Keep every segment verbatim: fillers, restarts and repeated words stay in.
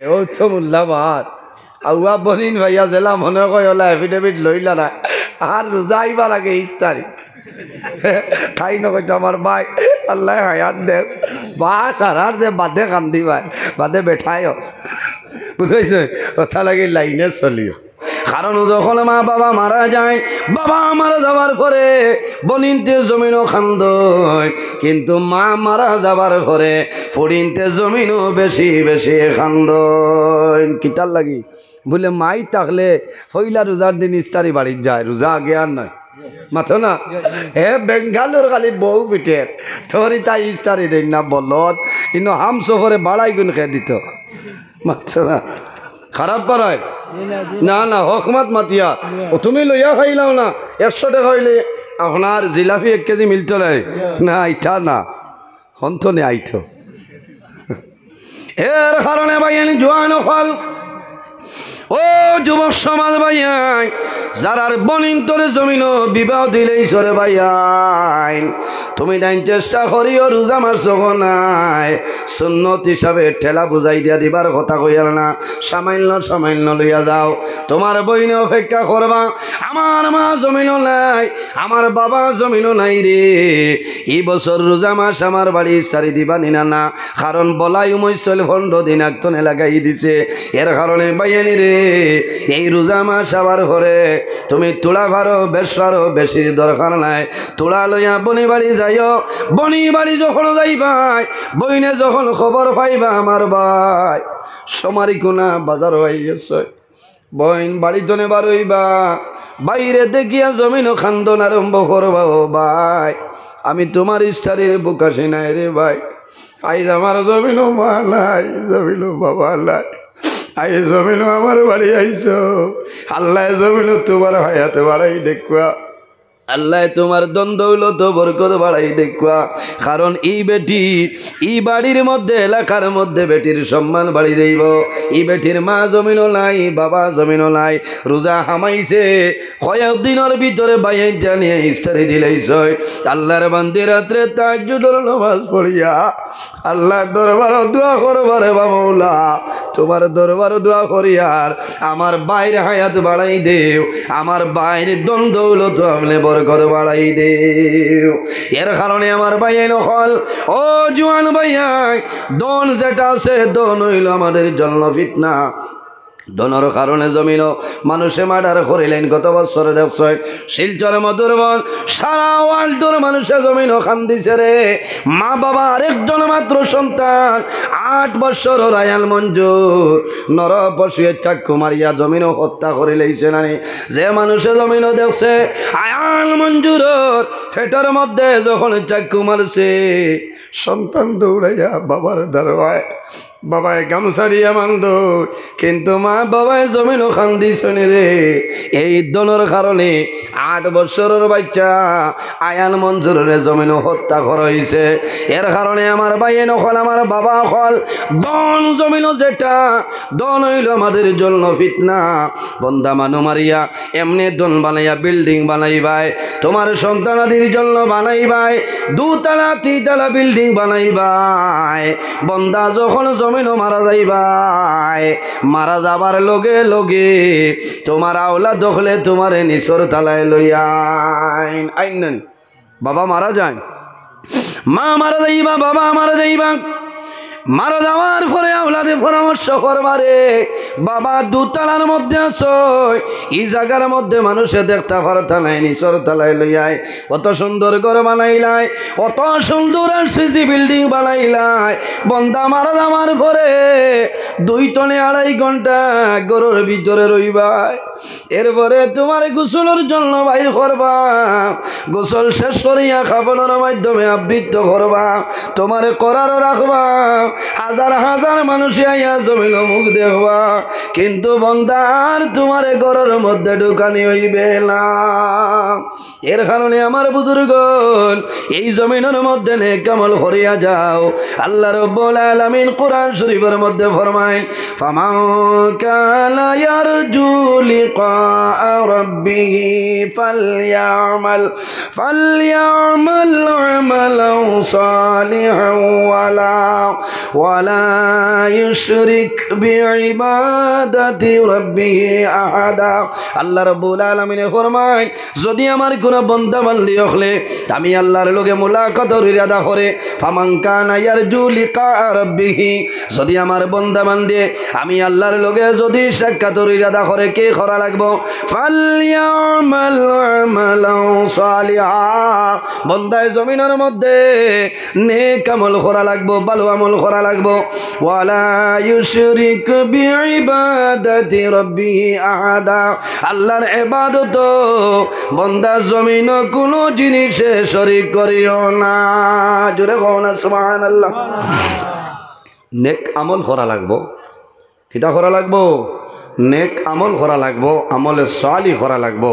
ও তো মোল্লা বাদ। আউয়া বনিন ভাইয়া জেলা মনে কয় ওলা affidavit লইলা না। আর রোজা আইবার আগে ইফতারি। তাইন কইতো আমার ভাই, আল্লায় হায়াত দেউক। বাস আর আর যে বাদে কান্দি ভাই, বাদে বেঠায়। বুঝাইছে? কথা লাগি লাইনে চলিও। কারণ যখন মা বাবা মারা যায়, বাবা মারা যাবার পরে বনিন্তে জমিনও কান্দইন, কিন্তু মা মারা যাবার পরে ফুড়িন্তে জমিনও বেশি বেশি কান্দইন। কিতার লাগি? বুলে মাই থাকলে পয়লা রোজার দিন ইফতারি বাড়িত যায়, রোজা আগে আর নাই। মাতো না? এ বেঙ্গালোর খালি বউ পিটের, তোর ইতা ইফতারি দেইন না বলত, ইনো হামসফরে বাড়াই গুণ খেয়ে দিত। মাতো না? খারাপ পারায়? না, না, হকমাত মাতিয়া। ও তুমি লইয়া খাইলাও না, একশো টেকা অইলে আপনার জিলাপি এক কেজি মিলতো নায়। না, ইতা না। হন্তনে আইতো। এর কারণে ভাইয়াইন জোয়ান অকল, ও যুবক সমাজ ভাইয়াইন, যারার বনিন্তরে জমিনও বিবাহ দিলাইছরে ভাইয়াইন, তুমি তাইন চেষ্টা করিও রোজা মাস যখন নাই, সুন্নত হিসাবে ঠেলা বুঝাই দিয়া দিবার কথা কইয়ার না, সামান্য সামান্য লইয়া যাও। তোমার বইনে অপেক্ষা করবা, আমার মা জমিনও নাই, আমার বাবা জমিনও নাই রে। ই বছর রোজা মাস আমার বাড়ি ইফতারি দিবা নি না? না, কারণ বলাই উমৈসল পনরো দিন আগতনে লাগাই দিছে। এর কারণে ভাইয়াইন রে, এই রোজা মাস আবার পরে তুমি তুলা পারো, বেশ পারো, বেশির দরকার নাই। তুলা লইয়া বনি বাড়ি যাইও, বনি বাড়ি যখন যাইবায়, বইনে যখন খবর পাইবা আমার ভাই সোমারি কুনা বাজারো আই গেছে, বইন বাড়িতনে বারইবা, বাইরে দেখিয়া জমিনও কান্দন আরম্ভ করবা, "ও ভাই, আমি তোমার ইফতারির ভুকাশি নাই রে ভাই, আইজ আমার জমিনও মা নাই, জমিনও বাবা নাই, আইজ জমিনও আমার বাড়ি আইছো, আল্লায় জমিনও তোমার হায়াত বাড়াই দেউক্কা।" আল্লায় তোমার ধন দৌলত বরকত বাড়াই দেউক্কা। কারণ ই বেটি, ই বাড়ির মধ্যে, এলাকার মধ্যে বেটির সম্মান বাড়ি যাইবো। ই বেটির মা জমিনও নাই, বাবা জমিনও নাই, রোজা হামাইছে, কয়েক দিনর ভিতরে ভাইয়াইন জানিয়া ইফতারি দিলাইছইন। আল্লার বান্দি রাত্রে তাহাজ্জুদর নামাজ পড়িয়া আল্লার দরবারো দোয়া করবা রে বা মৌলা, তোমার দরবারো দোয়া করিয়ার আমার ভাইর হায়াত বাড়াই দেও, আমার ভাইর ধন দৌলত আপনে বরকত বাড়াই দেও। এর কারণে আমার ভাইয়াইন অকল, ও জোয়ান ভাইয়াইন, ধন যেটা আছে, ধন অইলো আমাদের জন্য ফিতনা। ধনর কারণে জমিনও মানুষে murder করিলাইন। গত বছর দেখছইন শিলচর মধুরবন, সারা world-র মানুষে জমিনও কান্দিছে রে। মা বাবা আরেকজন মাত্র সন্তান, আট বছরর আয়ান মঞ্জুর, নরপশুয়ে চাক্কু মারিয়া জমিনও হত্যা করিলাইছে নানি। যে মানুষে জমিনও দেখছে, আয়ান মঞ্জুরর পেটর মধ্যে যখন চাক্কু মারছে, সন্তান দৌড়াইয়া বাবার দারোয়ায়, বাবায় গামছা দিয়া বান্ধো, কিন্তু মা বাবায় জমিনও কান্দিছইন রে। এই ধনর কারণে আট বছরর বাইচ্চা আয়ান মঞ্জুররে জমিনও হত্যা করা অইছে। এর কারণে আমার ভাইয়াইন অকল, আমার বাবা অকল, ধন জমিনও যেটা, ধন অইলো আমাদের জন্য ফিতনা। বন্দা মানু মারিয়া এমনে ধন বানাইয়া building বানাইবায়, তোমার সন্তানাদির জন্য বানাইবায়, দুতলা তিনতলা building বানাইবায়। বন্দা যখন জমিনও মারা যাইবায়, মারা যাবার লগে লগে তোমার আওলাদ অকলে তোমারে নিচর তলায় লইয়া আইন, আইন নানি। বাবা মারা যাইন, মা মারা যাইবা, বাবা মারা যাইবা। মারা যাওয়ার পরে আওলাদে পরামর্শ করবা রে, বাবা দুতলার মধ্যে আছইন, ই জাগার মধ্যে মানুষে দেখতা পারতা নায়, নিচর তলায় লইয়া আয়। অত সুন্দর ঘর বানাইলায়, অত সুন্দর RCC building বানাইলায়, বন্দা মারা যাওয়ার পরে দুই তনে আড়াই ঘন্টা ঘরর ভিতরে রইবায়। এরপরে তোমার গোসলর জন্য বাইর করবা, গোসল শেষ করিয়া কাপড়র মাধ্যমে আবৃত করবা, তোমারে করারও রাখবা। হাজার হাজার মানুষে আইয়া জমিনও মুখ দেখবা, কিন্তু বন্দা আর তোমারে ঘরর মধ্যে ঢুকানি অইবে না। এর কারণে আমার বুজুর্গন, এই জমিনর মধ্যে নেক আমল করিয়া যাও। আল্লাহ রব্বুল আলামিন কোরআন শরীফর মধ্যে ফরমাইন, "ফামান কানা ইয়ারজু লিকা রাব্বিহি ফালইয়ামাল, ফালইয়ামাল আমালান সালিহান ওয়ালা, ولا يشرك بعبادة ربه أحدا। আল্লাহ রাব্বুল আলামিনে ফরমাইন, যুদি আমার কুনু বন্দা বান্দি অকলে আমি আল্লাহর লগে মুলাকাতর ইরাদা করে, فمن كان يرجو لقاء ربه, যুদি আমার বন্দা বান্দি আমি আল্লাহর লগে যুদি সাক্ষাতর ইরাদা করে, কি করা লাগবো? فليعمل عملا صالحا। বন্দায় জমিনর মধ্যে নেক আমল করা লাগবো, ভালো আমল করা লাগবো। ولا يشرك بعبادة ربه أحدا। আল্লাহর ইবাদত বন্দা জমিনো কুনু জিনিসে শরিক করিও না। জোরে কও না সুবহানাল্লাহ। নেক আমল করা লাগবো। কিতা করা লাগবো? নেক আমল করা লাগবো, আমলে সালি করা লাগবো।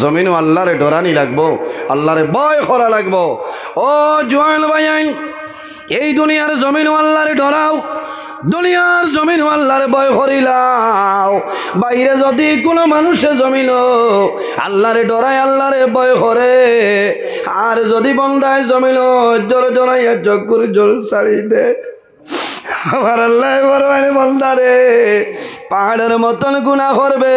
জমিনো আল্লাহরে ডরানি লাগবো, আল্লাহরে ভয় করা লাগবো। ও জোয়ান ভাইয়াইন, এই দুনিয়ার জমিনো আল্লাহরে ডরাও, দুনিয়ার জমিনো আল্লাহরে ভয় করিলাও। বাইরে যুদি কুনু মানুষে জমিনো আল্লাহরে ডরায়, আল্লাহরে ভয় করে, আর যুদি বন্দায় জমিনো জোর ডরাইয়া চক্ষুর জল ছাড়ি দে, আমার আল্লাহ বড় মানে বন্দারে, পাহাড়র মতন গুনা করবে,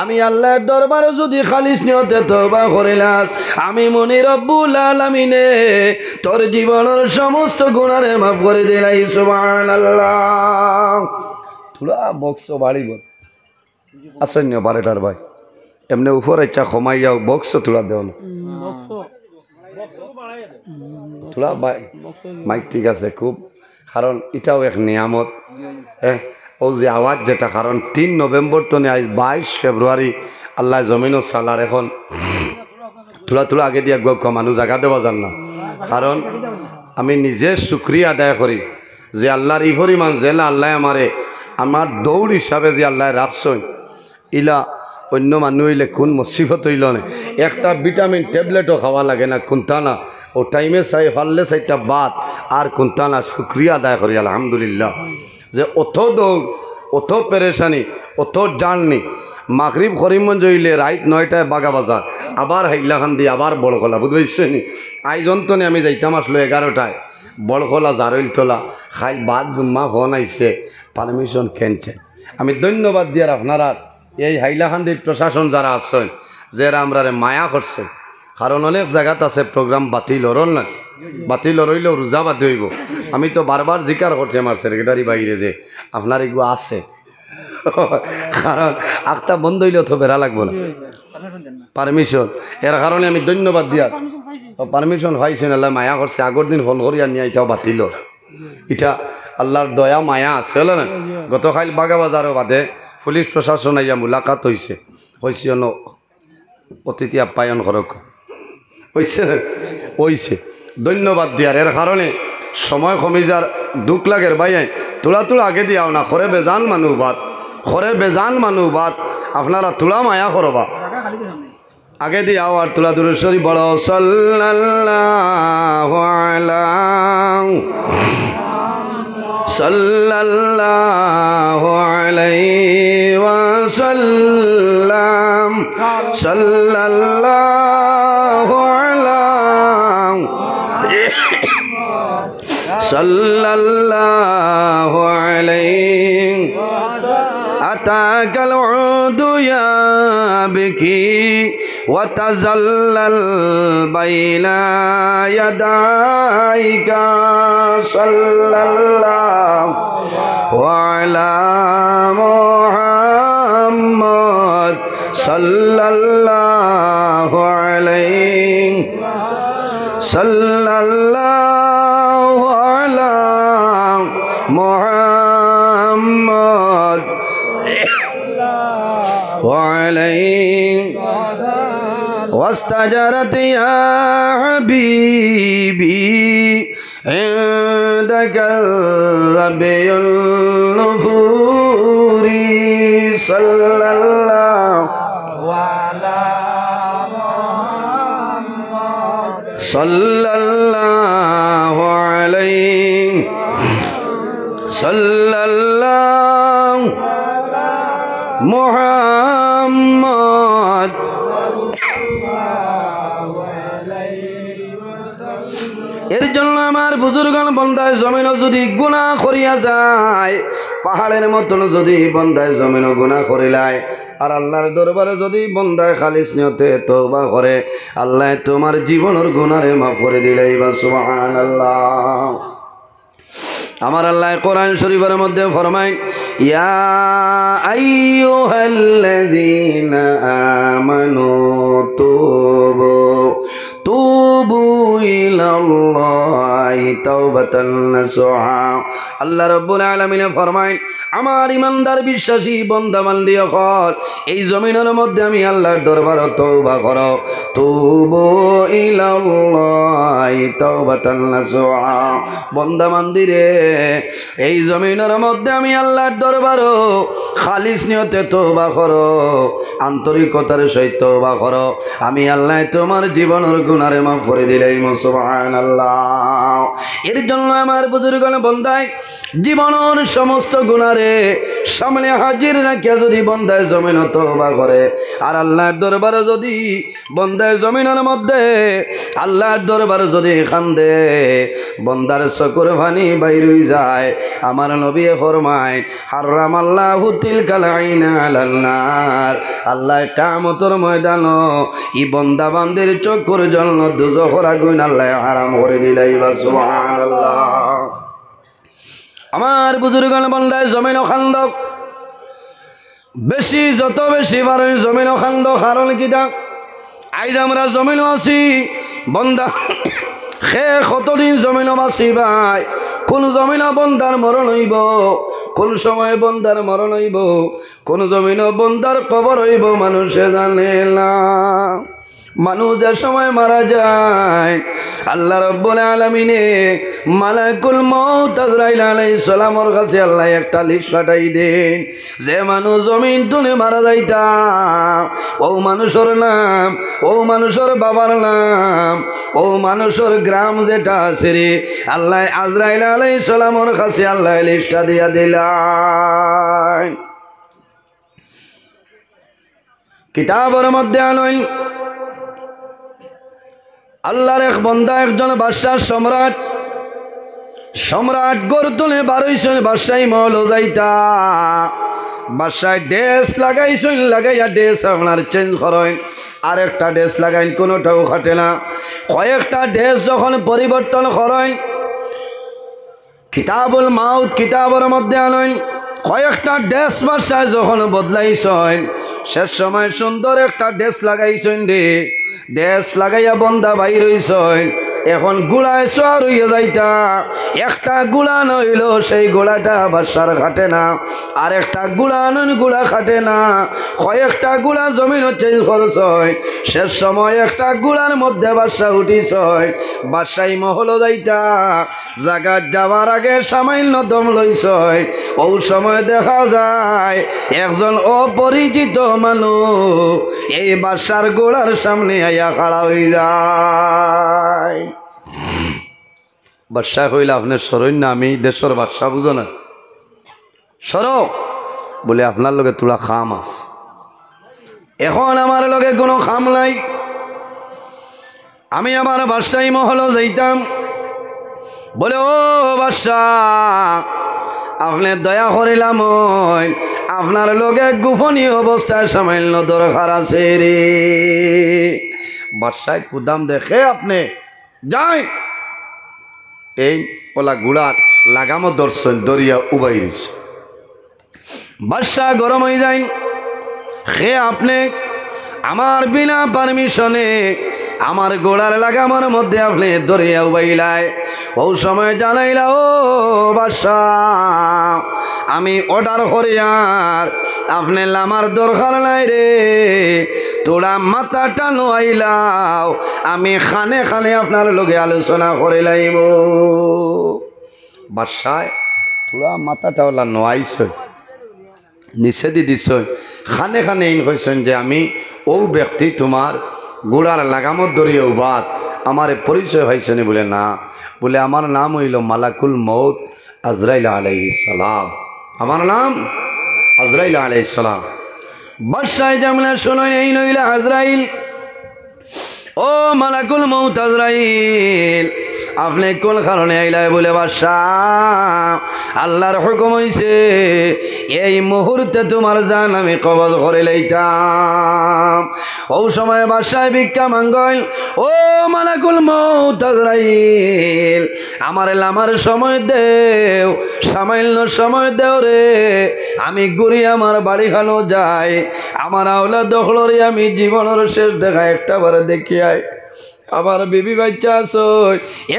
আমি আল্লাহর দরবারো যুদি খালিস নিয়তে তওবা করিলাস, আমি মনি রব্বুল আলামিনে তোর জীবনর সমস্ত গুনারে মাফ করি দিলাই। সুবহানাল্লাহ। থুড়া বক্স বাড়ি বল। আসেন নিও বারেটার ভাই। এমনে উপর ইচ্ছা কমাইয়াও বক্স থুড়া দেও না। থুড়া ভাই, মাইক ঠিক আছে খুব, কারণ ইটাও এক নিয়ামত। হ্যাঁ, ও যে আওয়াজ যেটা, কারণ তিন নভেম্বর তনে আইজ বাইশ ফেব্রুয়ারি, আল্লাহ জমিনো সালার এখন থুড়া থুড়া আগে দিয়া গুয়া মানুষ জাগা দেওয়া যার না। কারণ আমি নিজে শুকরিয়া আদায় করি যে আল্লাহর ই পরিমাণ জেলা আল্লাহ আমারে আমার দৌড় হিসাবে যে আল্লাহ রাখছইন, ইলা অন্য মানুষ অইলে কোন মুসিবত অইল না। একটা ভিটামিন ট্যাবলেটও খাওয়া লাগে না, কুন্তা না। ও টাইমে চাই পারলে চাইরটা ভাত আর কুন্তা না, শুকরিয়া আদায় করি আলহামদুলিল্লাহ। যে অত দৌড়, অত পেরেশানি, অত জার্নি, মাগরিব করিমগঞ্জ অইলে রাইত নয়টায় বাগা বাজার, আবার হাইলাকান্দি, আবার বড়খলা, বুঝ পাইছনি? আইজ অন্তনে আমি যাইতাম আসলো এগারোটায়, বড়খলা, জারইলতলা, খাইল বাদ জুম্মা ফোন আইছে, পারমিশন ক্যান্সেল। আমি ধন্যবাদ দিয়ার আপনারার এই হাইলাকান্দির প্রশাসন যারা আছইন, যারা আমরারে মায়া করছে, কারণ অনেক জাগাত আছে প্রোগ্রাম বাতিল অরর না, বাতিল অরইলেও রোজা বাদে অইবো। আমি তো বারবার জিকার করছি আমার সেক্রেটারি বাইরে যে আপনার এগু আছে, কারণ আখতা বন্ধ অইলেও তো বেড়া লাগবো না পারমিশন। এর কারণে আমি ধন্যবাদ দিয়ার, পারমিশন পাইছেন, আল্লাহ মায়া করছে, আগর দিন ফোন করিয়া নিয়া ইটাও বাতিল অর। ইটা আল্লাহর দয়া মায়া আছে, হলো না? গতকাইল বাগা বাজারও বাদে পুলিশ প্রশাসন আইয়া মুলাকাত অইছে, কইছি অনো অতিথি আপ্যায়ন করক, অইছে না? অইছে। ধন্যবাদ দিয়ার, এর কারণে সময় কমি যার, দুখ লাগের ভাই। থুড়া থুড়া আগে দিয়াও না, করে বেজান মানু বাদ, করে বেজান মানু বাদ, আপনারা থুড়া মায়া করবা। আগে দিয়াও আর থুড়া দুরুদ শরিফ পড়ো। সাল্লাল্লাহু আলা, সাল্লাল্লাহু আলাইহি ওয়াসাল্লাম, সাল্লাল্লাহু আলা, সাল্লাল্লাহু আলাইহি। أتاك العود يبكي وتذلل بين يديك، صلى الله على محمد، صلى الله عليه، صلى الله على محمد وعليه، واستجرت يا حبيبي عندك الربيع النفور، صلى الله على محمد، صلى الله عليه، صلى الله محمد। এর জন্য আমার বুজুর্গান, বন্দায় জমিনও যদি গুনাহ করিয়া যায়, পাহাড়ের মতন যদি বন্দায় জমিনও গুনাহ করিলায়, আর আল্লাহর দরবারও যদি বন্দায় খালিস নিয়তে তওবা করে, আল্লায় তুমার জীবনর গুনারে মাফ করি দিলাইবা। সুবহানাল্লাহ। আমার আল্লায় কোরআন শরীফর মধ্যে ফরমাইন, "ইয়া আইয়ুহাল্লাযীনা আমানু তুবু, তুবু ইলাল্লাহি তাওবাতান নাসুহা।" আল্লাহ রাব্বুল আলামিনে ফরমাইন, আমার ইমানদার বিশ্বাসী বন্দা বান্দি অকল, এই জমিনর মধ্যে আমি আল্লাহর দরবারও তওবা করো। তুবু ইলাল্লাহি তাওবাতান নাসুহা। বন্দা বান্দিরে, এই জমিনর মধ্যে আমি আল্লাহর দরবারও খালিস নিয়তে তওবা করো, আন্তরিকতার সহিত তওবা করো। আমি আল্লায় তুমার জীবনর গুনারে মাফ করি দিলাইমু। সুবহানাল্লাহ। এর জন্য আমার বুজুর্গান, বন্দায় জীবনর সমস্ত গুনারে সামনে হাজির রাখিয়া যদি বন্দায় জমিনও তওবা করে, আর আল্লাহর দরবারও যদি বন্দায় জমিনর মধ্যে আল্লাহর দরবারও যদি কান্দে, বন্দার চকুর পানি বাইর অই যায়। আমার নবীয়ে ফরমাইন, "হাররামাল্লাহু তিলকাল আইনা আলান নার।" আল্লায় কিয়ামতর ময়দানও ই বন্দা বান্দির চকুর জন্য দুজখর আগুন আল্লায় হারাম করি দিলাইবা। সুবহানাল্লাহ। আমার বুজুর্গান, বন্দায় জমিনও কান্দো, বেশি, যত বেশি পারো জমিনও কান্দো। কারণ কিতা? আইজ আমরা জমিনও আছি, বন্দা কে কতদিন জমিনও বাঁচিবায়, কোন জমিনও বন্দার মরণ অইবো, কোন সময় বন্দার মরণ অইবো, কোন জমিনও বন্দার কবর অইবো, মানুষে জানে না। মানুষ যে সময় মারা যায়, আল্লাহ রাব্বুল আলামিনে মালাকুল মউত আজরাইল আলাইহিস সালামর কাছে আল্লায় একটা লিস্ট পাঠাই দেইন, যে মানুষ জমিন তুলে মারা যাইতা, অউ মানুষর নাম, অউ মানুষর বাবার নাম, অউ মানুষর গ্রাম যেটা আছে রে, আল্লায় আজরাইল আলাইহিস সালামর কাছে আল্লায় লিস্টটা দিয়া দিলাইন। কিতাবর মধ্যে আনইন, আল্লাহর এক বন্দা, একজন বাদশাহ সম্রাট, সম্রাট ঘর তুলে বারইছইন বাদশাহী মহলো যাইতা। বাদশায় ড্রেস লাগাইছইন, লাগাইয়া ড্রেস আপনার চেঞ্জ করইন, আরেকটা ড্রেস লাগাইন, কোনোটাও খাটে না। কয়েকটা ড্রেস যখন পরিবর্তন করইন, কিতাবুল মাউত কিতাবর মধ্যে আনইন, কয়েকটা ড্রেস বাদশায় যখন বদলাইছইন, শেষ সময় সুন্দর একটা ড্রেস লাগাইছইন রে, ড্রেস লাগাইয়া বন্দা বাইর অইছইন। এখন ঘোড়ায় সওয়ার অইয়া যাইতা, একটা ঘোড়া নইলো, সেই ঘোড়াটা বাদশার খাটে না, আর একটা ঘোড়া নইন, ঘোড়া খাটে না, কয়েকটা ঘোড়া জমিনও চেঞ্জ করছইন। শেষ সময় একটা ঘোড়ার মধ্যে বাদশা উঠিছইন, বাদশাহী মহলো যাইতা, জাগাত যাওয়ার আগে সামান্য দম লইছইন। অউ সময় দেখা যায় একজন অপরিচিত মানুষ এই বাদশার ঘোড়ার সামনে আইয়া খাড়া অই যায়। বাদশায় কইলা, "আপনে সরইন না, আমি দেশর বাদশা, বুঝো না, সরো।" বলে, "আপনার লগে থুড়া কাম আছে।" এখন আমার লগে কোনো কাম নাই, আমি আমার বাদশাহী মহলো যাইতাম। বলে, "ও বাদশা, আপনে দয়া করিলাম, অইন আপনার লগে গোপনীয় অবস্থায় সামান্য দরকার আছে রে।" বাদশায় কুদাম দেখে, "আপনে যাইন।" এই অলা ঘোড়ার লাগামও ধরছইন, ধরিয়া উবাই রইছে। বাদশা গরম অই যাইন, "কে আপনে? আমার বিনা পারমিশনে আমার ঘোড়ার লাগামর মধ্যে আপনে ধরিয়া উবাইলায়?" অউ সময় জানাইলা, "ও বাদশা, আমি অর্ডার করিয়ার, আপনে লামার দরকার নাই রে, থুড়া মাথাটা নোয়াইলাও, আমি কানে কানে আপনার লগে আলোচনা করিলাইমু।" বাদশায় থুড়া মাথাটা অলা নোয়াইছইন, নিচেদি দিছইন, কানে কানে ইন কইছইন যে, "আমি অউ ব্যক্তি তুমার ঘোড়ার লাগামত ধরিয়া উবাত, আমারে পরিচয় পাইছো নি?" বলে, "না।" বলে, "আমার নাম অইলো মালাকুল মউত আজরাইল আলাইহিস সালাম, আমার নাম আজরাইল আলাইহিস সালাম।" বাদশায় জানাইলা, "শুনইন, এইন অইলা আজরাইল।" ও মালাকুল মউত আজরাইল, আপনে কুন কারণে আইলায়? বলে, বাদশা, আল্লার হুকুম অইছে, এই মুহূর্তে তুমার জান আমি কবজ করি লইতাম। অউ সময় বাদশায় ভিক্ষা মাঙ্গইল, ও মালাকুল মউত আজরাইল, আমারে লামার সময় দেও, সামান্য সময় দেও রে, আমি ঘুরি আমার বাড়িখানো যাই, আমার আওলাদ অকলরে আমি জীবনর শেষ দেখা একটাবার দেখিয়াই। আমার বিবি বাইচ্চা আছে,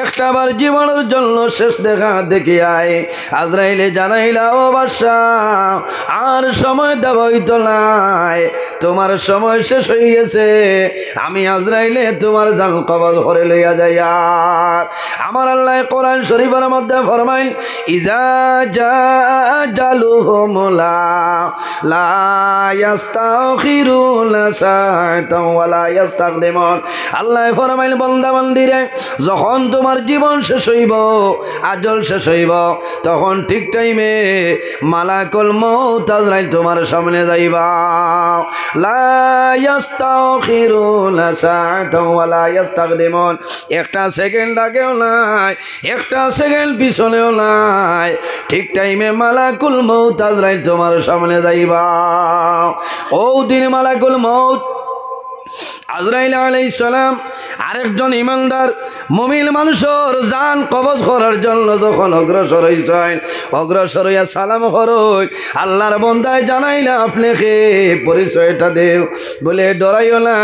একটাবার জীবনর জন্য শেষ দেখা দেখিয়াই। আজরাইলে জানাইলা, ও বাদশা, আর সময় দেওয়া অইতো নায়, তুমার সময় শেষ অইগেছে। আমি আজরাইলে তুমার জান কবজ করি লইয়া যাইয়ার। আমার আল্লায় কোরআন শরীফর মধ্যে ফরমাইন, ইজা জা আজালুহুম লা লা ইয়াস্তাখিরুনা সাআতাও ওয়া লা ইয়াস্তাকদিমুন। আল্লায় ফরমাইন, বান্দা বান্দিরে, যখন তুমার জীবন শেষ অইবো, আজল শেষ অইবো, তখন ঠিক টাইমে মালাকুল মউত আজরাইল তুমার সামনে যাইবা। লা ইয়াস্তাখিরুনা সাআতাও ওয়া লা ইয়াস্তাকদিমুন। একটা সেকেন্ড আগেও নায়, একটা সেকেন্ড পিছনেও নায়, ঠিক টাইমে মালাকুল মউত আজরাইল তুমার সামনে যাইবা। অউ দিন মালাকুল মউত আজরাইল আলাইহিস সালাম আরেকজন ইমানদার মুমিন মানুষর জান কবজ করার জন্য যখন অগ্রসর অইছইন, অগ্রসর অইয়া সালাম করইন, আল্লার বন্দায় জানাইলা, আপনে কে? পরিচয়টা দেও। বলে, ডরাইও না,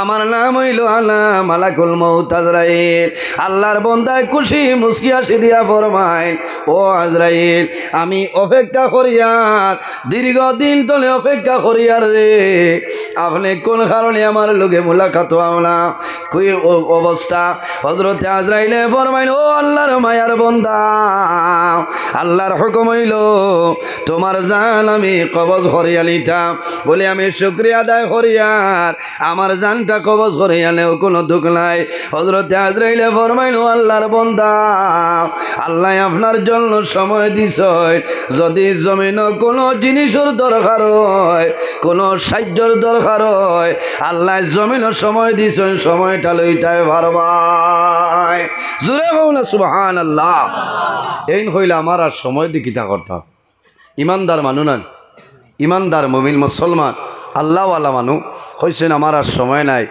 আমার নাম অইলো আনা মালাকুল মউত আজরাইল। আল্লার বন্দায় খুশি মুস্কি হাসি দিয়া ফরমাইন, ও আজরাইল, আমি অপেক্ষা করিয়ার, দীর্ঘদিন তলে অপেক্ষা করিয়ার রে, আপনে কুন কারণে আমার লগে মুলাকাত অইলা না? কি অ-, অবস্থা? হজরতে আজরাইলে ফরমাইন, ও আল্লার মায়ার বন্দা, আল্লার হুকুম অইলো, তুমার জান আমি কবজ করিয়া লিতাম। বলে, আমি শুকরিয়া আদায় করিয়ার, আমার জানটা কবজ করিয়া নেও, কুনু দুখ নাই। হজরতে আজরাইলে ফরমাইন, ও আল্লার বন্দা, আল্লায় আপনার জন্য সময় দিছইন, যদি জমিনো কুনু জিনিসর দরকার অয়, কুনু সাহায্যর দরকার অয়, আল্লায় জমিনো সময় দিছইন, সময়টা লইতায় পারবায়। জোরে কও না সুবহানাল্লাহ। এইন কইলা, আমার আর সময় দি কিতা করতাম? ইমানদার মানু নানি, ইমানদার মুমিন মুসলমান আল্লাওয়ালা মানু কইছইন, আমার আর সময় নাই।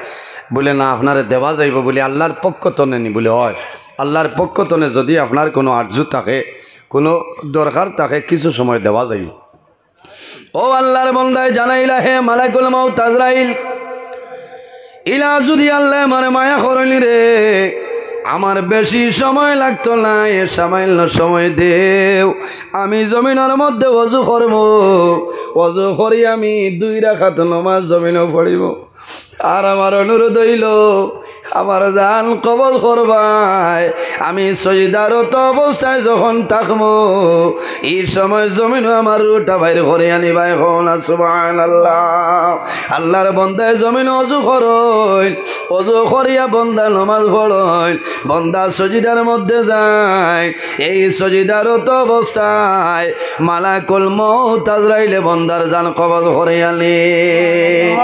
বলে, না, আপনারে দেওয়া যাইবো। বলে, আল্লার পক্ষ তনে নি? বলে, অয়। আল্লার পক্ষ তনে যদি আপনার কুনু আরজু থাকে, কুনু দরকার থাকে, কিছু সময় দেওয়া যাইবো। ও আল্লার বন্দায় জানাইলা, হে মালাকুল মউত আজরাইল, ইলা যদি আল্লায় আমারে মায়া করইন রে, আমার বেশি সময় লাগতো নায়, সামান্য সময় দেও, আমি জমিনর মধ্যে অজু করমু, অজু করি আমি দুই রাকাত নমাজ জমিনো পড়িমু। আর আমার অনুরোধ অইলো, আমার জান কবজ করবায়, আমি সজদারত অবস্থায় যখন থাকমু, ই সময় জমিনো আমার রুহটা বাইর করিয়া নিবায়। কও না সুবহানাল্লাহ। আল্লার বন্দায় জমিনো অজু করইন, অজু করিয়া বন্দা নমাজ পড়ইন, বন্দা সজদার মধ্যে যাইন, এই সজদারত অবস্থায় মালাকুল মউত আজরাইলে বন্দার জান কবজ করিয়া নিন।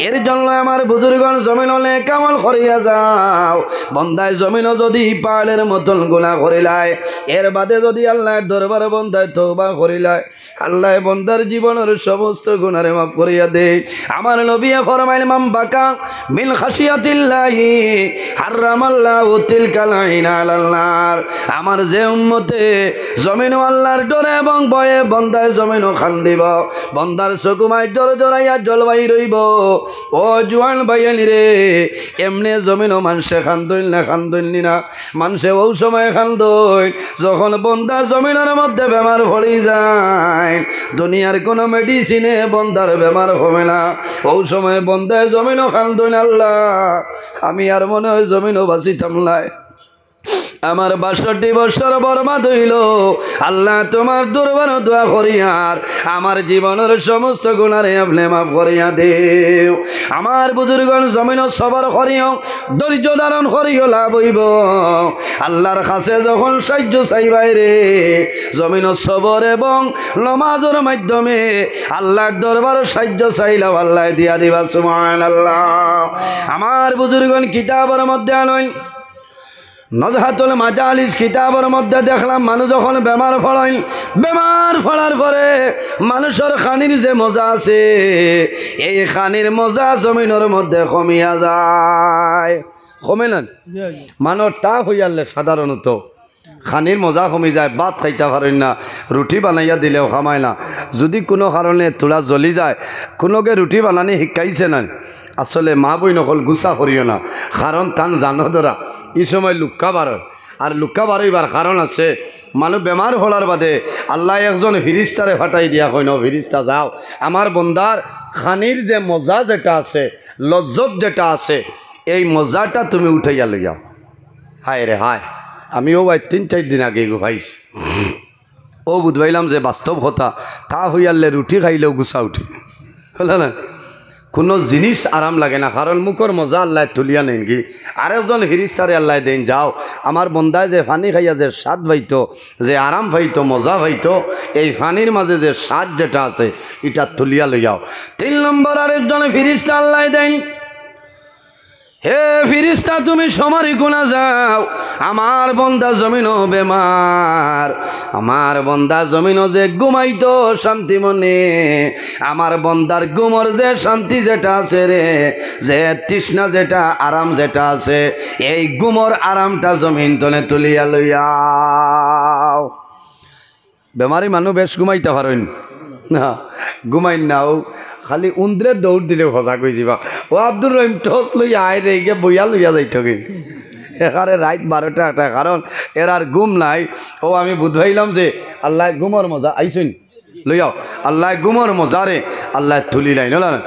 এর জন্য আমার বুজুর্গণ জমিনো নেক আমল করিয়া যাও। বন্দায় জমিনো যদি পাহাড়র মতন গুনা করিলায়, এর বাদে যদি আল্লার দরবারো বন্দায় তওবা করিলায়, আল্লায় বন্দার জীবনর সমস্ত গুনারে মাফ করিয়া দেইন। আমার নবিয়ে ফরমাইন, মান বাকা মিন খাশিয়াতিল্লাহি হাররামাল্লাহু তিলকাল আইনা আলান নার। আমার যে উম্মতে জমিনো আল্লার ডরে এবং ভয়ে বন্দায় জমিনো কান্দিবো, বন্দার চকুমায় জরজরাইয়া জল বাইর অইবো। ও জুয়ান ভাইয়াইন রে, এমনে জমিনো মানষে কান্দইন না, কান্দইন নি না? মানষে অউ সময় কান্দইন, যখন বন্দা জমিনর মধ্যে বেমার পড়ি যাইন, দুনিয়ার কুনু মেডিসিনে বন্দার বেমার কমে না। অউ সময় বন্দায় জমিনো কান্দইন, আল্লাহ, আমি আর মনে অয় জমিনো বাঁচিতাম নায়। আমার বাষট্টি বছর বরবাদ অইলো, আল্লাহ, তুমার দরবারো দোয়া করিয়ার আমার জীবনর সমস্ত গুনারে আপনে মাফ করিয়া দেও। আমার বুজুর্গণ জমিনো সবর করিও, ধৈর্য ধারণ করিও, লাভ অইবো। আল্লার কাছে যখন সাহায্য চাইবায় রে, জমিনো সবর এবং নমাজর মাধ্যমে আল্লার দরবারো সাহায্য চাইলাও, আল্লায় দিয়া দিবা। সুবহানাল্লাহ। আমার বুজুর্গণ কিতাবর মধ্যে আনইন, নজহাতুল মাজালিস কিতাবর মধ্যে দেখলাম, মানুষ যখন বেমার পড়ইন, বেমার পড়ার পরে মানুষর খানির যে মজা আছে, এই খানির মজা জমিনর মধ্যে কমিয়া যায়। কমে না? জি, জি। মানুষ তা হইয়ারলে সাধারণত খানির মজা কমি যায়, ভাত খাইতা পারইন না, রুটি বানাইয়া দিলেও খামায় না। যদি কোনো কারণে থুড়া জ্বলি যায়, কোনোগে রুটি বানানি শিকাইছে না, আসলে মা বইন অকল গুসা করিও না, কারণ তান জানো ধরা, ই সময় লুক্কা বারয়। আর লুক্কা বারইবার কারণ আছে, মানুষ বেমার পড়ার বাদে আল্লায় একজন ফিরিস্তারে পাঠাই দিয়া কইন, "ও ফিরিস্তা যাও, আমার বন্দার খানির যে মজা যেটা আছে, লজ্জত যেটা আছে, এই মজাটা তুমি উঠাইয়া লইয়াও।" হায় রে হায়, আমি অউ ভাই তিন চাইর দিন আগে এগু পাইছি। অউ বুঝবাইলাম যে বাস্তব কথা, তা হইয়ারলে রুটি খাইলেও গুসা উঠে। বুঝলা না? কোনো জিনিস আরাম লাগে না, কারণ মুখর মজা আল্লায় তুলিয়া নেইন গি। আরেকজন ফিরিস্তারে আল্লায় দেইন, "যাও, আমার বন্দায় যে পানি খাইয়া যে স্বাদ পাইতো, যে আরাম পাইতো, মজা পাইতো, এই পানির মাঝে যে স্বাদ যেটা আছে, ইটা তুলিয়া লইয়াও।" তিন নম্বর আরেকজন ফিরিস্তা আল্লায় দেইন, "হে ফিরিস্তা, তুমি সমারি কুনা যাও, আমার বন্দা জমিনো বেমার, আমার বন্দা জমিনো যে ঘুমাইতো শান্তি মনে, আমার বন্দার ঘুমর যে শান্তি যেটা আছে রে, যে তৃষ্ণা যেটা, আরাম যেটা আছে, এই ঘুমর আরামটা জমিন তনে তুলিয়া লইয়াও।" বেমারি মানুষ বেশ ঘুমাইতা পারইন না, ঘুমাইন না, অউ খালি উন্দ্রে দৌড় দিলেও হজাগ অইযিবা। "ও আব্দুর রহিম, টর্চ লইয়া আয় রে, ইগে বইয়া লইয়া যাইতো গি।" এখানে রাইত বারোটা একটা, কারণ এরার ঘুম নাই। অউ আমি বুঝবাইলাম যে আল্লায় ঘুমর মজা আইছইন, লইয়াও, আল্লায় ঘুমর মজারে আল্লায় তুলিলাইন, বুঝলা না?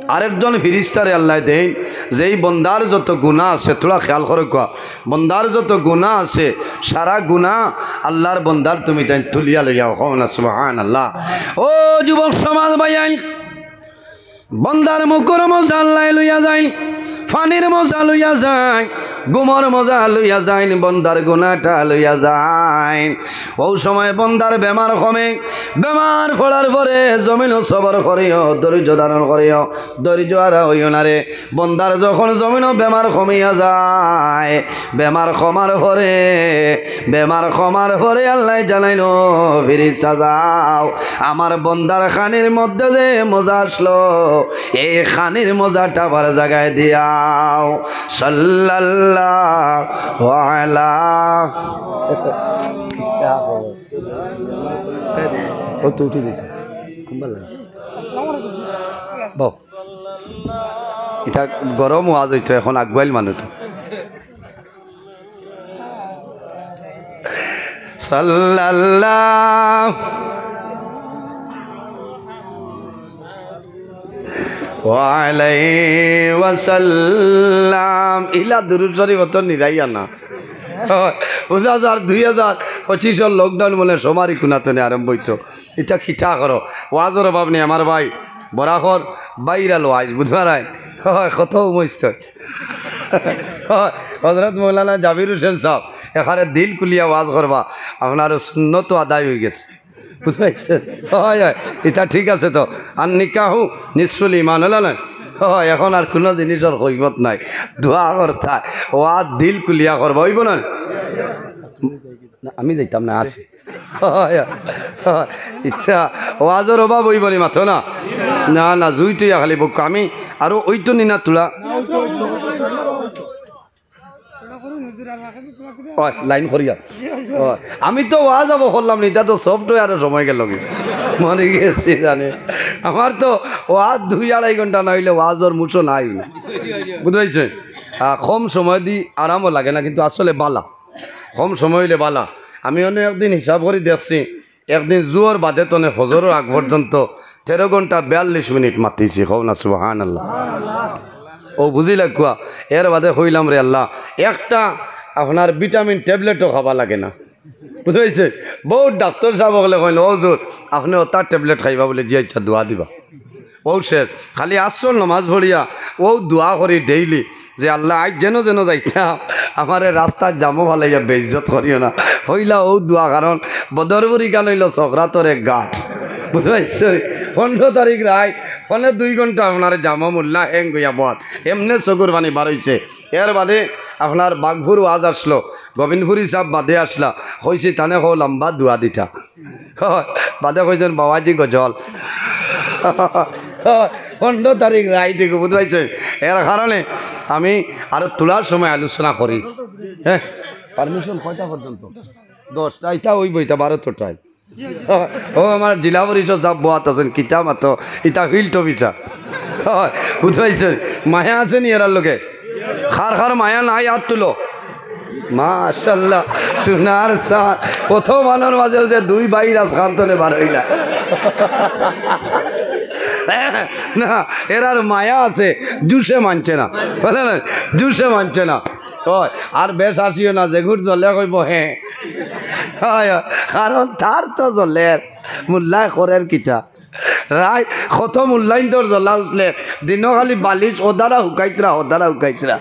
আরেকজন ফিরিস্তারে আল্লায় দেইন, যেই বন্দার যত গুনা আছে, থুড়া খেয়াল করউক্কা, বন্দার যত গুনা আছে, সারা গুনা আল্লার বন্দার তুমি তাইন তুলিয়া লইয়াও, কও না সুবহানাল্লাহ। ও যুবক সমাজ ভাইয়াইন, বন্দার মুখর মজা আল্লায় লইয়া যাইন, পানির মজা লইয়া যাইন, ঘুমর মজা লইয়া যাইন, বন্দার গুনাটা লইয়া যাইন। অউ সময় বন্দার বেমার কমে, বেমার পড়ার পরে জমিনো সবর করিও, ধৈর্য ধারণ করিও, ধৈর্য হারা অইও না রে। বন্দার যখন জমিনো বেমার কমিয়া যায়, বেমার কমার পরে, বেমার কমার পরে আল্লায় জানাইন, "ও ফিরিস্তা যাও, আমার বন্দার খানির মধ্যে যে মজা আসলো, এই খানির মজাটা আবার জাগায় দিয়াও।" সাল্লাল্লাহু আলা। ও তো উঠি দিত। কুম্বা লাগছে। বউ। ইটা গরম ওয়াজ অইতো, এখন আগুয়াইল মানুষ তো। সাল্লাল্লাহু আলাইহি ওয়াসাল্লাম। ইলা দুরুদ শরীফ অত নিরাইয়া না। বুঝা যার দুই হাজার পঁচিশর lockdown মনে সমারি কুনাতনে আরম্ভ অইতো। ইটা কিতা করো? ওয়াজর অভাব নাই আমার ভাই। বরাকর বাইরাল ওয়াজ, বুঝবার আইন। হয়, কত মস্ত। হয়, হযরত মৌলানা জাবির হোসেন সাহেব এখানে দিল খুলিয়া ওয়াজ করবা, আপনার সুন্নত আদায় অইগেছে। বুঝতে পারছেন? হয়, হয়, ইটা ঠিক আছে তো। আর নিকাহু নিসফুল ঈমান, অইলো না? হয়, এখন আর কুনু জিনিসর গইবত নাই। দোয়া করতা, ওয়াজ দিল খুলিয়া করবা, অইবো না? না, আমি যাইতাম না, আছি। হয়, হয়। ইচ্ছা, ওয়াজর অভাব অইবো নি মাতো না? না, না, জুই তুই খালি বুক, আমি আরো অইতো নি না তুলা। ওই, লাইন করিয়া। ওই, আমি তো ওয়াজ আবো করলাম না, ইটা তো software-ও সময় গেল কি? মরি গেছি জানে। আমার তো ওয়াজ দুই আড়াই ঘন্টা না অইলে ওয়াজর মুছো নাই। বুঝতে পারছেন? আহ, কম সময় দি আরামও লাগে না, কিন্তু আসলে বালা। কম সময় অইলে বালা। আমি অন্য একদিন হিসাব করি দেখছি, একদিন জুহর বাদে তনে ফজরর আগ পর্যন্ত তেরো ঘন্টা বিয়াল্লিশ মিনিট মাতিছি, কও না সুবহানাল্লাহ। ও বুঝিলা কুয়া, এর বাদে কইলাম, "রে আল্লাহ, একটা আপনার ভিটামিন ট্যাবলেটও খাবা লাগে না।" বুঝতে পারছে? বহুত ডাক্তার সাহেব অকলে কইন, "ও হুজুর, আপনে ওটা ট্যাবলেট খাইবা বলে, জি আচ্ছা, দোয়া দিবা।" ও শেষ, খালি আসর নমাজ পড়িয়া ও দোয়া করি daily যে, "আল্লাহ, আইজ যেন যেন যাইতাম, আমারে রাস্তার জামো ফালাইয়া বেইজ্জত করিও না।" পইলা ও দোয়া, কারণ বদরপুরি গান অইলো সকরাতর এক ঘাট। বুঝতে পারছো? পনেরো তারিখ রাইত, পৌনে দুই ঘন্টা আপনার জামা মোল্লা হ্যাং গইয়া বত, এমনে চকুর পানি বার অইছে। এর বাদে আপনার বাঘপুর ওয়াজ আসলো, গোবিন্দপুরি সাহেব বাদে আসলা, কইছি তানে কও লম্বা দোয়া দিতা। বাদে কইছইন বাবাজি গজল। পনেরো তারিখ রাইত দেখো, বুঝতে পারছো? এর কারণে আমি আরো তোলার সময় আলোচনা করি। হ্যাঁ, পারমিশন কয়টা পর্যন্ত? দশটা। ইটা অইবো, ইটা বারো তো টাইম। ও আমার জেলা পরিষদ সাব বওয়াত আছইন, কিতা মাতো, ইটা ফিল্ড অফিসার। বুঝতে পারছো? মায়া আছে নি এরার লগে? কার কার মায়া নাই, আত তুলো। মাশাআল্লাহ, সোনার সার। কত মানুর মাঝে যে দুই ভাই রাজকান্তনে বার অইলা। না, এরার মায়া আছে, জুশে মানছে না, বুঝলেন? জুশে মানছে না। অয়, আর বেশ আসিও না, যেগুর জ্বলে কইবো, "হ্যাঁ।" অয়, অয়, কারণ তার তো জ্বলের, মোল্লায় করের কিতা? রাইত কত মোল্লাইন্তর জ্বলা উঠলে, দিনো খালি বালিশ ওদারা হুকাইতরা, ওদারা হুকাইতরা।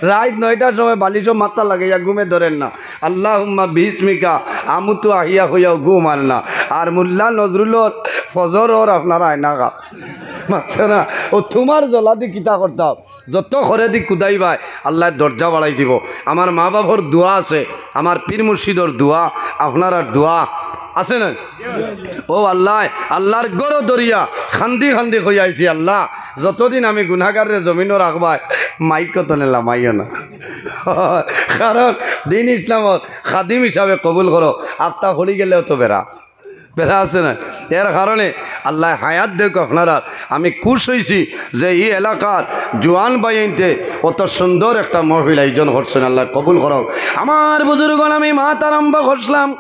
রাইত নয়টার সময় বালিশও মাথা লাগাইয়া ঘুমে ধরের না। "আল্লাহুম্মা বিসমিকা আমুতু আহিয়া" কইয়াও ঘুম আর না। আর মোল্লা নজরুলর ফজর ওর আপনারা আয়না গা। মাতছে না, ও তোমার জ্বলা দি কিতা করতাম? যত করেদি কুদাইবায়, আল্লায় দরজা বাড়াই দিবো। আমার মা বাবার দোয়া আছে, আমার পীর মুর্শিদর দোয়া, আপনারার দোয়া আছে না? ও আল্লায়, আল্লার ঘরো ধরিয়া কান্দি কান্দি কইয়া আইছি, "আল্লা, যতদিন আমি গুনাগাররে জমিনো রাখবায়, মাইক তনে লামাইও না।" কারণ দিন ইসলামর খাদিম হিসাবে কবুল করো, আফতা পড়ি গেলেও তো বেড়া। বেড়া আছে না? এর কারণে আল্লায় হায়াত দেউক আপনারার। আমি খুশ অইছি যে ই এলাকার জোয়ান ভাইয়াইন্তে অত সুন্দর একটা মহফিল আয়োজন করছইন, আল্লায় কবুল করউক। আমার বুজুর্গ, আমি মাত আরম্ভ করছিলাম,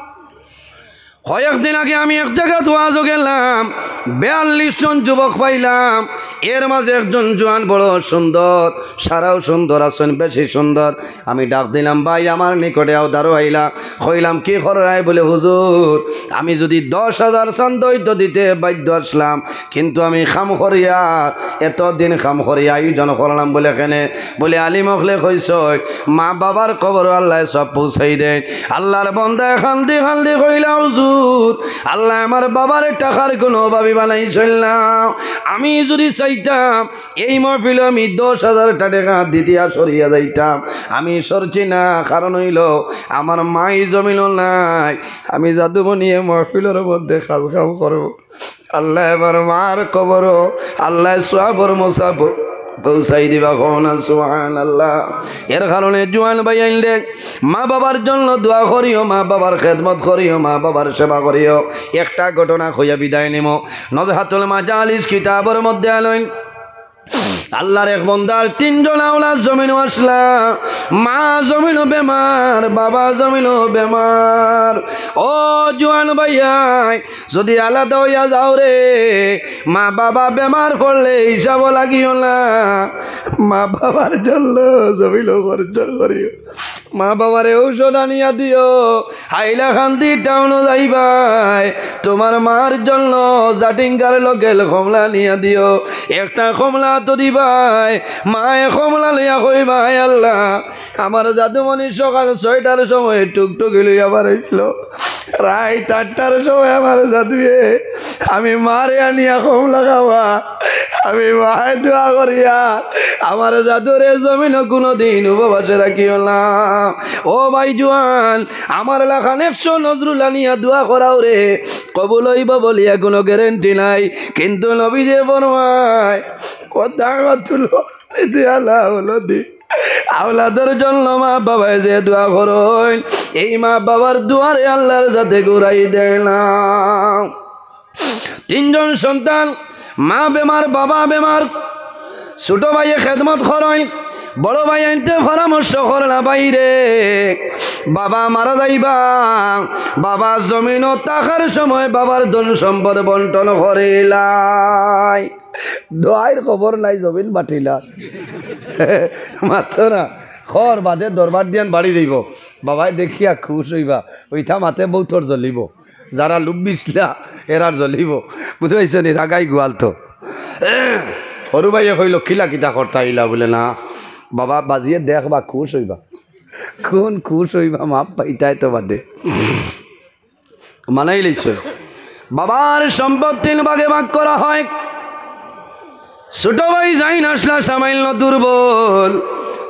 কয়েকদিন আগে আমি এক জাগাত ওয়াজো গেলাম, বিয়াল্লিশ জন যুবক পাইলাম, এর মাঝে একজন জোয়ান বড় সুন্দর, সারাও সুন্দর আছইন, বেশি সুন্দর। আমি ডাক দিলাম, "ভাই, আমার নিকটে আও, দাঁড়ো আইলা।" কইলাম, "কি কররায়?" বলে, "হুজুর, আমি যুদি দশ হাজার চান্দা অইতো দিতে বাধ্য আছলাম, কিন্তু আমি কাম করিয়া, এতদিন কাম করিয়া আয়োজন করলাম।" বলে, "কেনে?" বলে, "আলিম অকলে কইছইন, মা বাবার কবরো আল্লায় সওয়াব পৌঁছাই দেইন।" আল্লার বন্দায় কান্দি কান্দি কইলা, "হুজুর, আল্লায় আমার বাবারে টাকার কুনু অভাবী বানাইছইন না। আমি যুদি চাইতাম, এই মহফিলো আমি দশ হাজার টেকা দিতে আর সরিয়া যাইতাম, আমি সরছি না, কারণ অইলো আমার মাই জমিনো নাই, আমি জাদুমণি এ মহফিলর মধ্যে কাজ কাম করবো।" আল্লায় আমার মার কবরো আল্লায় সওয়াবর মুছাফ পৌঁছাই দিবা, কও না সুবহানাল্লাহ। এর কারণে জোয়ান ভাইয়াইনরে, মা বাবার জন্য দোয়া করিও, মা বাবার খেদমত করিও, মা বাবার সেবা করিও। একটা ঘটনা কইয়া বিদায় নিমু। নজহাতুল মাজালিস কিতাবর মধ্যে আনইন, আল্লার এক বন্দার তিনজন আওলাদ জমিনো আছলা, মা জমিনো বেমার, বাবা জমিনো বেমার। ও জোয়ান ভাইয়াইন, যুদি আলাদা অইয়া যাও রে, মা বাবা বেমার পড়লে হিসাবো লাগিও না, মা বাবার জন্য জমিনো খরচ করিও। মা বাবারে ঔষধ আনিয়া দিও। হাইলাকান্দি টাউনো যাইবায়, তুমার মার জন্য জাটিঙ্গার লোকাল কমলা আনিয়া দিও। একটা কমলা তো দিবায়, মায়ে কমলা লইয়া কইবা, "হায় আল্লাহ, আমার জাদুমণি সকাল ছয়টার সময় টুকটুকি লইয়া বারইছলো, রাইত আটটার সময় আমার জাদুয়ে আমি মারে আনিয়া কমলা খাওয়া।" আমি মায় দোয়া করিয়ার, আমার জাদুরে জমিনো কুনুদিন উপবাসে রাখিও না। ও ভাই জোয়ান, আমার লাখান একশো নজরুল আনিয়া দোয়া করাও রে, কবুল অইবো বলিয়া কুনু গ্যারান্টি নাই। কিন্তু নবীজিয়ে ফরমাইন, "ওয়া দাওয়াতুল ওয়ালিদি আলা ওয়ালাদি।" আওলাদর জন্য মা বাবায় যে দোয়া করইন, এই মা বাবার দোয়ারে আল্লার যাতে ঘুরাই দেয় না। তিনজন সন্তান, মা বেমার, বাবা বেমার, ছোট ভাইয়ে খেদমত করইন, বড় ভাইয়াইন্তে পরামর্শ করলা, "ভাইরে, বাবা মারা যাইবা, বাবা জমিনো থাকার সময় বাবার ধন সম্পদ বন্টন করিলাই, দোয়াইর খবর নাই, জমিন বাটিলা।" মাতরা খর বাদে দরবার দিয়ান বাড়ি যাইবো, বাবায় দেখিয়া খুশ অইবা, ওইটা মাতে বউতর জ্বলিবো। যারা লুব্বিছলা, এরার জ্বলিবো। বুঝি পাইছো নি? রাগাই গুয়াল তো। সরু ভাইয়ে কইলো, "কিলা কিতা করতা ইলা?" বুলে, "না, বাবা বাজিয়ে দেখবা, খুশ অইবা।" কুন খুশ অইবা? মাফ পাইতায় তো বাদে। মানাই লইছে। বাবার সম্পদ তিন ভাগে ভাগ করা হয়। ছোট ভাই যাইন আসলা সামান্য দুর্বল।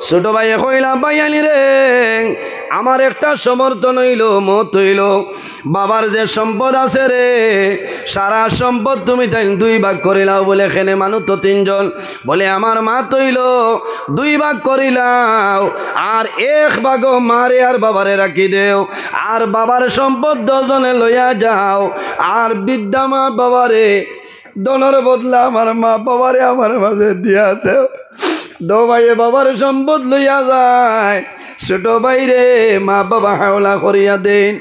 ছোট ভাইয়ে কইলা, "ভাইয়াইন রে, আমার একটা সমর্থন অইলো, মত অইলো, বাবার যে সম্পদ আছে রে, সারা সম্পদ তুমি তাইন দুই ভাগ করিলাও।" বলে, "কেনে মানুষ তো তিনজন।" বলে, "আমার মত অইলো দুই ভাগ করিলাও, আর এক ভাগও মারে আর বাবারে রাখি দেও, আর বাবার সম্পদ দুইজনে লইয়া যাও, আর বৃদ্ধা মা বাবারে ধনর বদলা আমার মা বাবারে আমার মাঝে দিয়া দেও।" দুই ভাইয়ে বাবার সম্পদ লইয়া যায়। ছোট ভাইরে মা বাবা হাওলা করিয়া দেইন।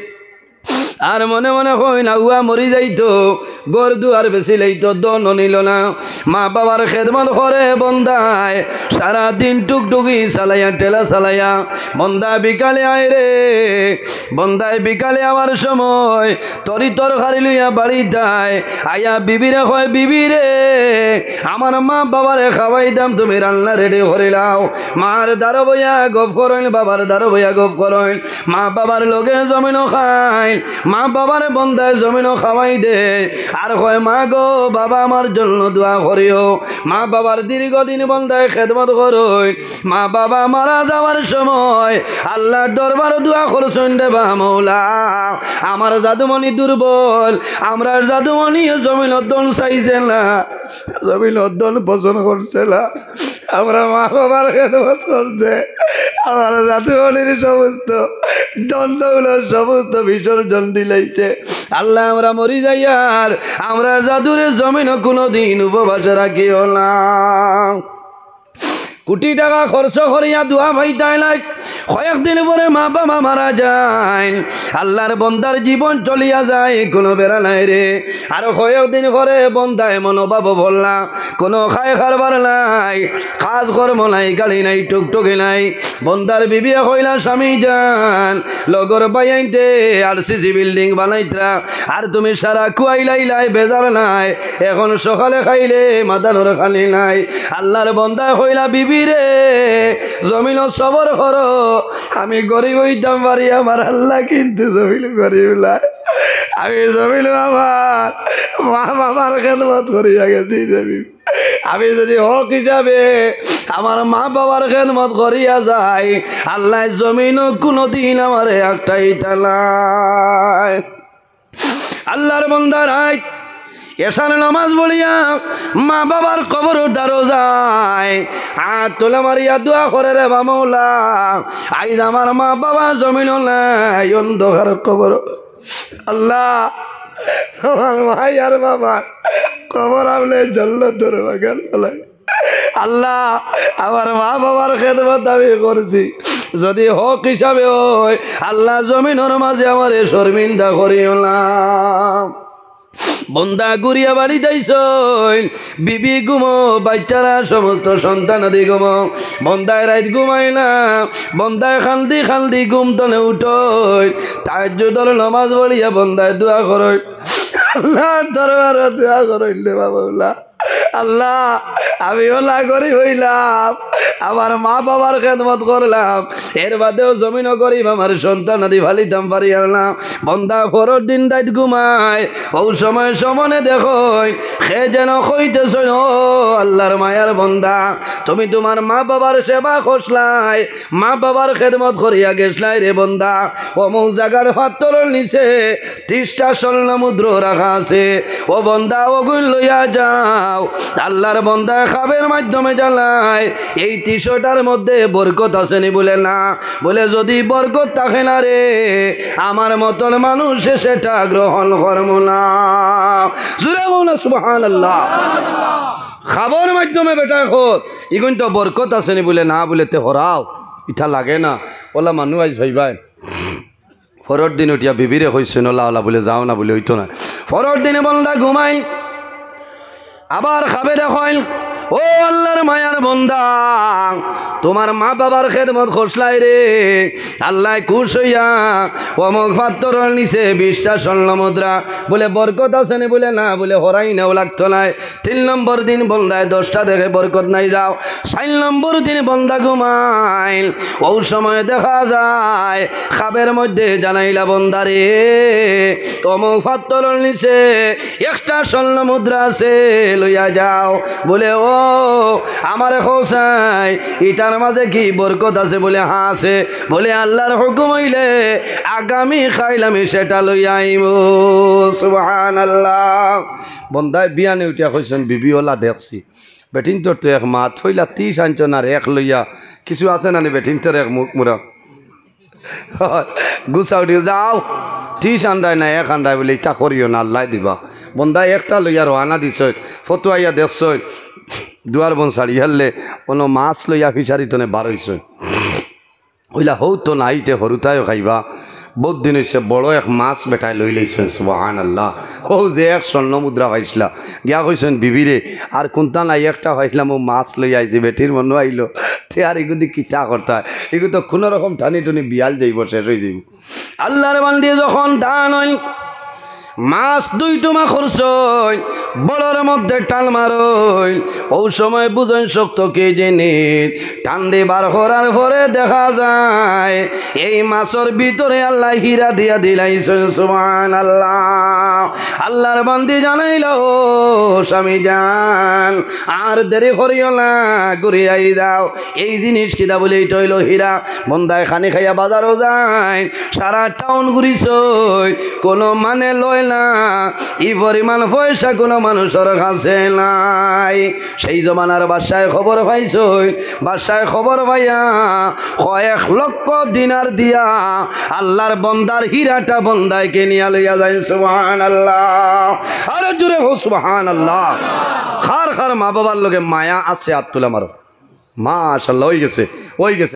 আর মনে মনে কইন, "আউয়া মরি যাইতো, ঘর দুয়ার বেচিলাইতো, ধন নিল না।" মা বাবার খেদমত করে বন্দায়, সারা দিন টুকটুকি চালাইয়া, ঠেলা চালাইয়া, বন্দা বিকালে আয় রে। বন্দায় বিকালে আওয়ার সময় তরি তরকারি লইয়া বাড়িত আয়, আইয়া বিবিরে কয়, "বিবি রে, আমার মা বাবারে খাওয়াইতাম, তুমি রান্না রেডি করিলাও।" মার দ্বারো বইয়া গপ করইন, বাবার দ্বারো বইয়া গপ করইন। মা বাবার লগে জমিনো খাইন, মা বাবার বন্দায় জমিনো খাওয়াই দে। আর কয়, "মা গো, বাবা আমার জন্য দোয়া করিও।" মা বাবার দীর্ঘদিন বন্দায় খেদমত করইন। মা বাবা মারা যাওয়ার সময় আল্লার দরবারো দোয়া করছইন, "রে বা মৌলা, আমার জাদুমণি দুর্বল, আমরার জাদুমণি জমিনো ধন চাইছে না, জমিনো ধন পছন্দ করছে না, আমরার মা বাবার খেদমত করছে, আমার জাদুমণির সমস্ত ধন দৌলত সমস্ত বিসর্জন দিলাইছে। আল্লা, আমরা মরি যাইয়ার আমরার জাদুরে জমিনো কুনুদিন উপবাসে রাখিও না।" কুটি টেকা খরচ করিয়া দোয়া পাইতায় নায়, কয়েকদিন পরে মা বাবা মারা যাইন, আল্লার বন্দার জীবন চলিয়া যায়, কুনু বেড়া নাই রে। আর কয়েকদিন পরে বন্দায় মনোভাব পড়লা, কুনু খাই কারবার নাই, কাজ কর্ম নাই, গাড়ি নাই, টুকটুকি নাই। বন্দার বিবিয়ে কইলা, "স্বামী যান, লগর ভাইয়াইন্তে আরসিসি বিল্ডিং বানাইতরা, আর তুমি সারা খুয়াইলাইলায়, বেজার নাই, এখন সকালে খাইলে মাদানোর খানি নাই।" আল্লার বন্দায় কইলা, "বিবি রে, জমিনো সবর করো, আমি গরিব অইতাম পারি, আমার আল্লা কিন্তু জমিনো গরিব নায়। আমি জমিনো আমার মা বাবার খেদমত করিয়া গেছি রে বিবি। আমি যদি হক হিসাবে আমার মা বাবার খেদমত করিয়া যাই, আল্লায় জমিনো কুনুদিন আমারে আটকাইতা নায়।" আল্লার বন্দা রাইত এশার নামাজ পড়িয়া মা বাবার কবরর দ্বারো যায়, আত তুলা মারিয়া দোয়া করে, "রে বা মৌলা, আইজ আমার মা বাবা জমিনো নাই, অন্ধকার কবর। আল্লা, আমার মা আর বাবা কবর আপনে জন্নতর বাগান বানাই। আল্লা, আমার মা বাবার খেদমত আমি করছি, যদি হক হিসাবে অয়, আল্লা, জমিনর মাঝে আমারে শর্মিন্দা করিও না।" বন্দা ঘুরিয়া বাড়িত আইছইন, বিবি ঘুমো, বাইচ্চারা সমস্ত সন্তানাদি ঘুমো। বন্দায় রাইত ঘুমাইলা, বন্দায় কান্দি কান্দি ঘুম তনে উঠইন, তাহাজ্জুদর নামাজ পড়িয়া বন্দায় দোয়া করইন, আল্লার দরবারো দোয়া করইন, রে বা মৌলা, আল্লা, আমি অলা গরিব অইলাম, আমার মা বাবার খেদমত করলাম, এর বাদেও জমিনো গরিব, আমার সন্তানাদি ফালিতাম পারিয়ার না। বন্দা পরর দিন রাইত ঘুমায়, অউ সময় স্বপ্নে দেখইন, কে যেন কইতেছইন, "ও আল্লার মায়ার বন্দা, তুমি তুমার মা বাবার সেবা করছলায়, মা বাবার খেদমত করিয়া গেছলায় রে বন্দা, অমুক জাগার পাত্থরর নিচে তিরিশটা স্বর্ণ মুদ্রা রাখা আছে, ও বন্দা, অগুইন লইয়া যাও।" আল্লার বন্দায় খাবের মাধ্যমে জানায়, "এই তিরিশটার মধ্যে বরকত আছে নি?" বুলে, "না।" বুলে, "যদি বরকত থাকে না রে, আমার মতন মানুষে সেটা গ্রহণ করমু না।" জুরে কও না সুবহানাল্লাহ। খাবর মাধ্যমে বেটায় কর, "ইগুইন তো বরকত আছে নি?" বুলে, "না।" বুলে, "তে হরাও, ইটা লাগে না।" অলা মানুষ আইজ অইবায়। পরর দিন উঠিয়া বিবিরে কইছইন, "অলা, অলা," বুলে, "যাও না," বুলে, "অইতো না।" পরর দিন বন্দা ঘুমাইল, আবার খাবে দেখইন, ও আল্লাহর মায়ার বন্দা, তুমার মা-বাবার খেদমত করছলায় রে, আল্লায় খুশ অইয়া অমুক পাত্থরর নিচে বিশটা স্বর্ণ মুদ্রা, বুলে বরকত আছে নি? বুলে না, বুলে হরাই নেওয়া লাগতো নায়। তিন নম্বর দিন বন্দায় দশটা দেখে, বরকত নাই, যাও। চাইর নম্বর দিন বন্দা ঘুমাইল, অউ সময় দেখা যায় খাবের মধ্যে জানাইলা, বন্দারে, অমুক পাত্থরর নিচে একটা স্বর্ণ মুদ্রা আছে, লইয়া যাও। বুলে, ও, আমারে কও চাই, ইটার মাঝে কি বরকত আছে? বুলে, হ্যাঁ আছে। বুলে, আল্লাহর হুকুম অইলে আগামী কাইল আমি সেটা লইয়া আইমু। সুবহানাল্লাহ। বন্দায় বিয়ানে উঠিয়া কইছইন, বিবি, অলা দেখছি, বেটিন্তর তো এক মাত, পয়লা তিশ আনছইন আর এক লইয়া, কিছু আছে না নি বেটিন্তর এক মুখ মুরা? গুছা উঠি, যাও, তিশ আনরায় না এক আনরায়, বুলে, ইতা করিও না, আল্লায় দিবা। বন্দায় একটা লইয়া রওয়ানা দিছইন, ফতুয়াইয়া দেখছইন, দুয়ার বন ছাড়ি হারলে, অনো মাছ লইয়া ফিশারি তনে বার অইছইন। অইলা, হউ তো নাই, তে হুরুতায়ও খাইবা। বউত দিন অইছে, বড় এক মাছ বেটায় লইলাইছইন, সুবহানাল্লাহ। অউ যে এক স্বর্ণ মুদ্রা পাইছলা, গিয়া কইছইন, বিবিরে, আর কুন্তা নাই, একটা পাইছলাম, অউ মাছ লইয়া আইছি, বেটির মনো আইলো, তে আর ইগুদি কিতা করতায়, ইগু তো কুনু রকম টানি টুনি বিয়াল যাইবো, শেষ অইযিবো। আল্লাহর বান্দি যখন দান অইল, মাছ দুই টুমা করছইন, বড়র মধ্যে টান মারইন, অউ সময় বুঝইন শক্ত কি জিনিস। টান দি বার করার পরে দেখা যায় এই মাছর ভিতরে আল্লায় হীরা দিয়া দিলাইছইন। সুবহানাল্লাহ। আল্লাহর বান্দি জানাইলা, ও স্বামী যান, আর দেরি করিও না, ঘুরি আই যাও। এই জিনিস কিতা? বুলে, ইটা অইলো হীরা। বন্দায় খানি খাইয়া বাজারো যাইন, সারা টাউন ঘুরিছইন, কুনু মানে লয় না, ই পরিমাণ পয়সা কুনু মানুষর কাছে নাই। সেই জমানার বাদশায় খবর পাইছইন, বাদশায় খবর পাইয়া কয়েক লক্ষ দিনার দিয়া আল্লাহর বন্দার হীরাটা বন্দায় কিনিয়া লইয়া যাইন। সুবহানাল্লাহ। আরো জোরে কও সুবহানাল্লাহ। কার কার মা-বাবার লগে মায়া আছে, আত তুলা মারো। মাশাআল্লাহ, অইগেছে, অইগেছে।